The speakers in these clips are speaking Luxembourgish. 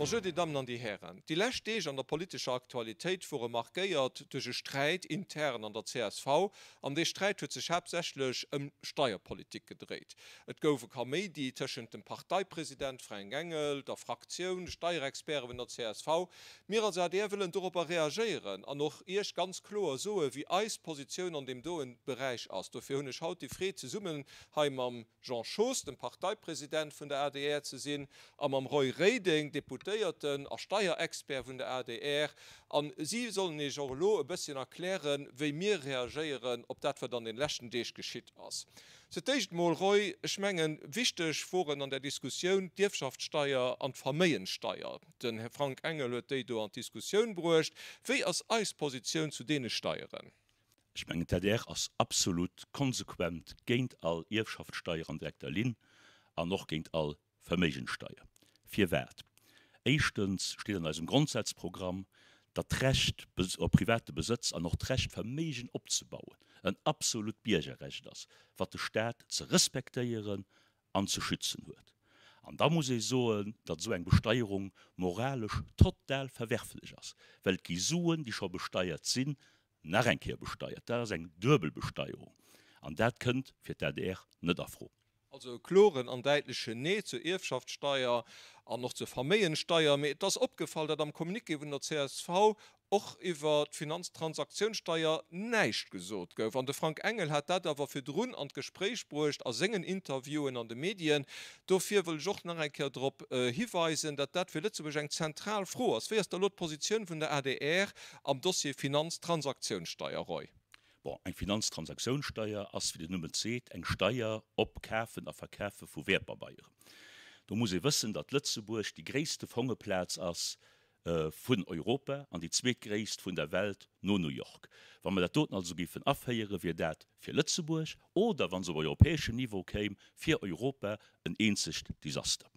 Bonjour Dir Dammen an Dir Hären. Déi lescht Deeg an der politescher Aktualitéit wore markéiert duerch e Sträit intern an der csv. An dee Sträit huet sech haaptsächlech ëm Steierpolitik gedréit. Et gouf e Kaméidi tëschent dem Parteipresident Fränk Engel, der Fraktioun, de Steierexperte vun der csv. Mir als adr wëllen doropper reagéieren an och Iech ganz kloer soe wéi eis Positioun an deem doen Beräich ass. Dofir hunn ech haut déi Freed zesummen hei mam Jean Schoos, dem Parteipresident vun der adr, ze sinn, a mam Roy Reding, Deputéierten a Steierexpert vun der adr. A si sollen Iech och elo e bësschen erklären, wéi mir reagéieren op dat, wat an den leschten Deeg geschitt ass. Fir d'éischt emol, Roy, ech mengen, wichteg woren an där Diskussioun d'Ierfschaftssteier an d'Verméigenssteier. Den Här Frank Engel huet déi do an d'Diskussioun bruecht. Wéi ass eis Positioun zu deene Steieren? Ech mengen, d'ADR ass absolut konsequent géint all Ierfschaftssteier an direkter Linn an och géint all Verméigenssteier. Firwat? Éischtens steet an eisem Grondsazprogramm, datt d'Recht op private Besëtz an och d'Recht, Verméigen opzebauen, en absolut Biergerrecht ass, wat de Staat ze respektéieren an ze schützen huet. An da muss ee soen, datt esou eng Besteierung moralesch total verwerflech ass, well et gi Suen, déi scho besteiert sinn, nach eng Kéier besteiert. Dat ass eng duebel Besteierung an dat kënnt fir d'ADR net a Fro. Also e kloren an däitlechen Nee zur Ierfschaftssteier an och zur Verméigenssteier. Mee et ass opgefall, datt am Communiqué vun der csv och iwwer d'Finanztransaktiounssteier näischt gesot gouf. An de Frank Engel hat dat awer virdrun an d'Gespréich bruecht a sengen Interviewen an de Medien. Dofir wëll ech och nach eng Kéier drop hiweisen, datt dat fir Lëtzebuerg eng zentral Fro ass. Wéi ass da elo d'Positioun vun der adr Am Dossier Finanztransaktiounssteier, Roy. Bon, eng Finanztransaktiounssteier ass, wéi den Numm et seet, eng Steier op Kafen a Verkafe vu Wäertpabeieren. Do muss ee wëssen, datt Lëtzebuerg déi gréisste Fongeplaz ass vun Europa an déi zweetgréisst vun der Welt no New York. Wa mer dat doten also géifen aféieren, wier dat fir Lëtzebuerg oder, wa se op europäeschem Niveau kéim, fir Europa en eenzegt Desaster.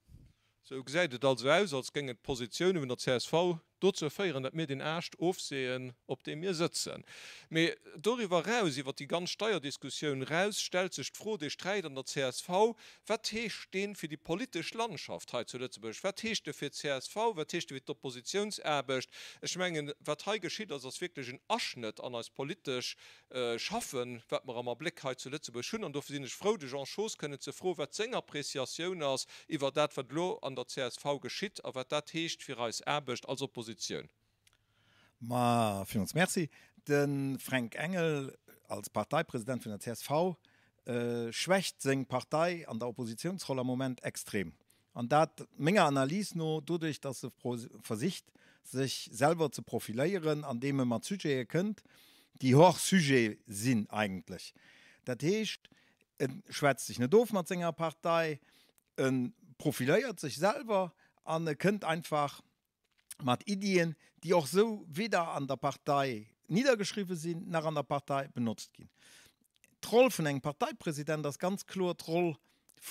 Sou gesäit et also aus, als géingen d'Positioune vun der csv dozou féieren, datt mir deen Aascht ofseeën, op deem mir sëtzen. Mee doriwwer eraus, iwwer déi ganz Steierdiskussioun eraus, stellt sech d'Fro, dee Sträit an der csv, wat heescht dee fir déi politesch Landschaft hei zu Lëtzebuerg? Wat heescht e fir d'CSV? Wat heescht e fir d'Oppositiounsaarbecht? Ech mengen, wat hei geschitt ass, ass wierklech en Aschnëtt an eis politesch Schaffen, wat mer am Abléck hei zu Lëtzebuerg hunn. An dofir sinn ech frou, de Jean Schoos kënnen ze froen, wat seng Appréciatioun ass iwwer dat, wat elo an der csv geschitt a wat dat heescht fir eis Aarbecht als Oppositioun. Ma villmools Merci. De Fränk Engel als Parteipresident vun der csv schwächt seng Partei an der Oppositiounsroll am Moment extrem. An dat, menger Analys no, doduerch, datt e versicht, sech selwer ze profiléieren, andeem e mat Sujete kënnt, déi hors sujet sinn eigentlech. Dat heescht, e schwätzt sech net of mat senger Partei, e profiléiert sech selwer an e kënnt einfach mat Iddien, déi och esou weder an der Partei niddergeschriwwe sinn, nach an der Partei benotzt ginn. D'Roll vun engem Parteipresident ass ganz kloer d'Roll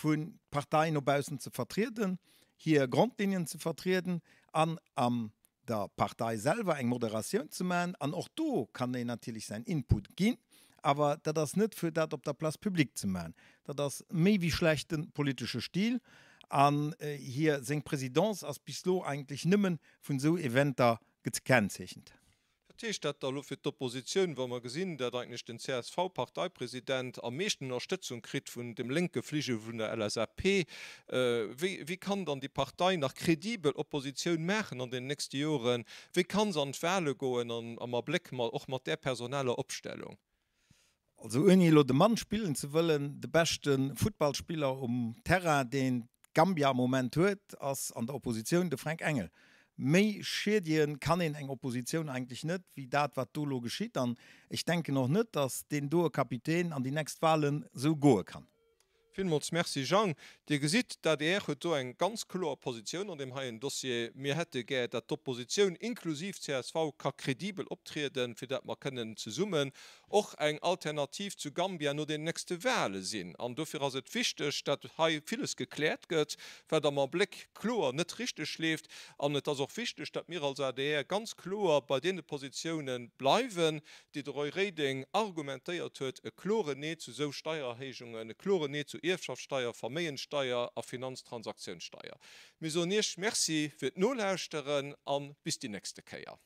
vun d'Partei no baussen ze vertrieden, hir Grondlinien ze vertrieden an an der Partei selwer eng Moderatioun ze maachen. An och do kann een natierlech säin Input ginn, awer dat ass net fir dat op der Place publique ze maachen. Dat ass méi wéi schlechte politesche Stil. An hir seng Présidence ass bis lo eigentlech nëmme vun esou Eventer gekennzeechent. Wat heescht dat da lo fir d'Oppositioun, wa mer gesinn, dat eigentlech den CSV-Parteipresident am meeschten Ënnerstëtzung kritt vun dem lénke Fligel vun der LSAP? Wéi, wéi kann dann déi Partei nach kredibel Oppositioun maachen an den nächste Joren? Wéi kann se an d'Wahle goen an am Abléck och mat där personeller Opstellung? Also ouni elo de Mann spillen ze wëllen, de beschte Futtballspiller um Terrain, deen d'Gambia am Moment huet, ass an der Oppositioun de Fränk Engel. Méi schiedegen kann een eng Oppositioun eigentlech net, wéi dat wat do elo geschitt. An ech denken och net, datt deen doe Kapitän an déi nächst Wahlen esou goe kann. Villmools Merci Jang. Dir gesitt, d'ADR huet do eng ganz kloer Positioun an deem heien Dossier. Mir hätte gär, dat d'Oppositioun, inklusiv csv, ka kredibel optrieden, fir dat mer kënnen zesummen och eng Alternativ zu Gambia no den nächste Wahle sinn. An dofir ass et wichteg, dat hei villes gekläert gëtt, wat am Abléck kloer net richteg leeft. An et ass och wichteg, dat mir als adr ganz kloer bei deene Positiounen bleiwen, déi de Roy Reding argumentéiert huet, e kloren Nee zu esou Steiererhéijungen, e kloren Nee zu. Ierfschaftssteier, Verméigenssteier a Finanztransaktiounssteier. Mir soen Iech Merci fir d'Nolauschteren a bis déi nächste Kéier.